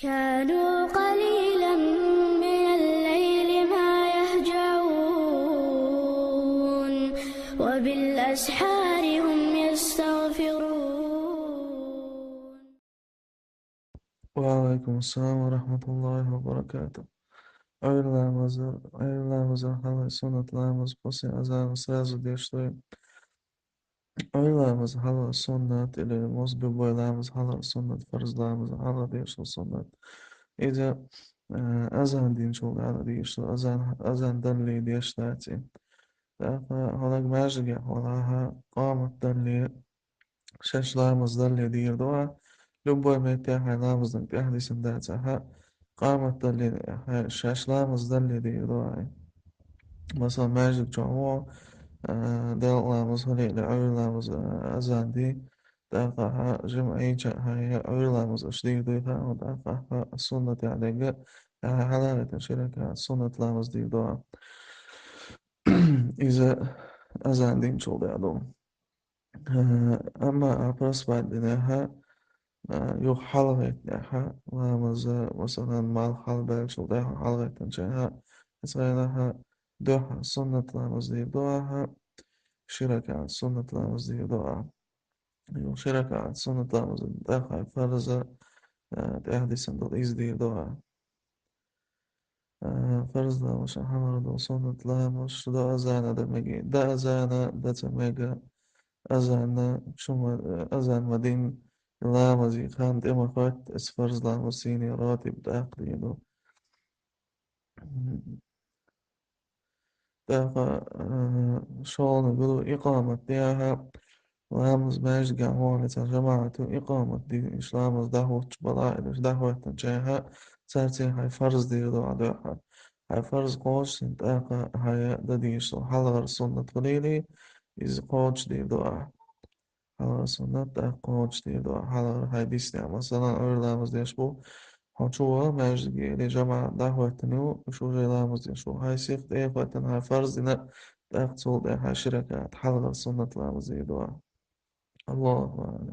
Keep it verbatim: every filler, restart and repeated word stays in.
كانوا قليلا من الليل ما يهجعون، وبالأسحار هم يستغفرون. Ва алейкум ассалам ва рахматуллахи ва баракатух. Ӏуйра ламаза, Ӏуйра ламаза хьалха суннат ламаз после азана сразу деш ду. Ӏуйра ламаза хьалха суннат или мос любой ламаза хьалха суннат, фарз ламаза хьалха деш ду суннат. Иза, э, азан динчул дӀа деш ду, азан, азан далале деш дац. ТӀаккха хьо нагахь маьждиге хьо валахь, къамат далале, шаьш ламаз далале дийр ду Ӏа. Любой метте хьайн ламазанга тӀехьа дисина дацахь, къамат далале, хьайн шаьш ламаз далале дийр ду Ӏа. Масала, маьждиг чу ву, а, делкъа ламаз хиле или Ӏуйра ламаза, а, азан ди, тӀаккха хьа жимма Ӏийча хьайн Ӏуйра ламаз аша дийр дуй хаьа, тӀаккха хьа суннат яхь дегга, хьайн хьалхагӀиттина ши ракаӀат суннат ламаз дийр ду Ӏа. Иза азан динчул дӀа ду. Э, амма а проспать динехь, э, юха хьалхагӀиттинехь, ламаза, масалан, малх хьалбаьллачул тӀехьа хьалхагӀиттинчехь, цхьаннахь дуьххьара суннат ламаз дийр ду Ӏа, ши ракаӀат суннат ламаз дийр ду Ӏа. Юха ши ракаӀат суннат ламаза тӀаккха фарза, э, тӀехьа дисина дола иза дийр ду Ӏа. Э, фарз ламазашта хьалхара дола суннат ламазаш до азана дан мега, до азана дан ца мега, азана чу ма, э, азан ма дин, ламаза хан тӀе ма хоьтту, иза фарз ламаз сийна ратиб тӀаккха дийр ду. ТӀаккха, э, шолгӀаниг ду икъамат дехь, ламаз маьждигехь вахале цхьа жамаӀато икъамат деш, ламаз дӀахӀуттуш балахь или дӀахӀоьттинчехь, цаьрца хьайн фарз дийр ду Ӏа дуьххьара. Хьайн фарз кхочушдина тӀаккха хьайн дан дезаш дола хьалхара суннат хилийла, иза кхочушдийр ду Ӏа. Хьалхара суннат тӀаккха кхочушдийр ду Ӏа, хьалхара хьайн диснехь. Масалан, Ӏуйра ламаз деш ву, хьо чу ваха маьждиге или жамаӀат дӀахӀоьттина ю, уьш уже ламаз деш ву. Хьайн сиха тӀе а хоьттина, хьайн фарз дина, тӀаккха цул тӀехьа хьайн ши ракаӀат хьалхара суннат ламаз дийр ду Ӏа. Аллаху аӀлам.